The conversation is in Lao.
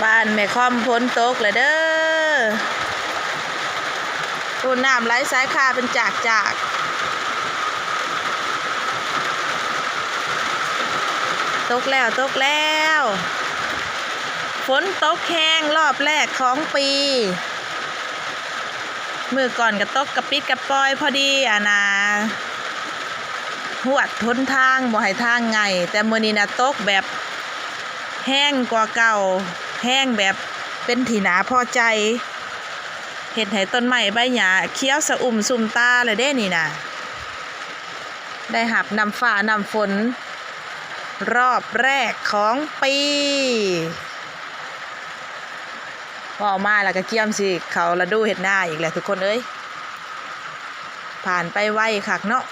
ບ້ານແມ່ຄອມຝົນຕົກແລ້ວເດີ້ ໂອ້ ນ້ຳໄຫຼສາຍຄາເປັນຈາກໆ ຕົກແລ້ວ ຕົກແລ້ວ ຝົນຕົກແຮງລອບແລກຂອງປີ ມື້ກ່ອນກໍຕົກກະປິດກະປອຍ ພໍດີ ອັນນ່າ ຮວດຫົນທາງ ບໍ່ໃຫ້ທາງໄຫງ່ ແຕ່ມື້ນີ້ນະຕົກແບບແຮງກວ່າເກົ່າ ແຮງແບບເປັນທີ່ໜ້າພໍໃຈ ເຮັດໃຫ້ຕົ້ນໄມ້ໃບຫຍ້າຂຽວຊະອຸ່ມຊຸ່ມຕາແລ້ວເດ້ນີ້ນະ ໄດ້ຮັບນ້ຳຟ້ານ້ຳຝົນ ຮອບແລກຂອງປີ ເວົ້າມາແລ້ວກໍກຽມຊິເຂົ້າລະດູເຮັດນາອີກແຫຼະທຸກຄົນເອີຍ ຜ່ານໄປໄວຄັກເນາະ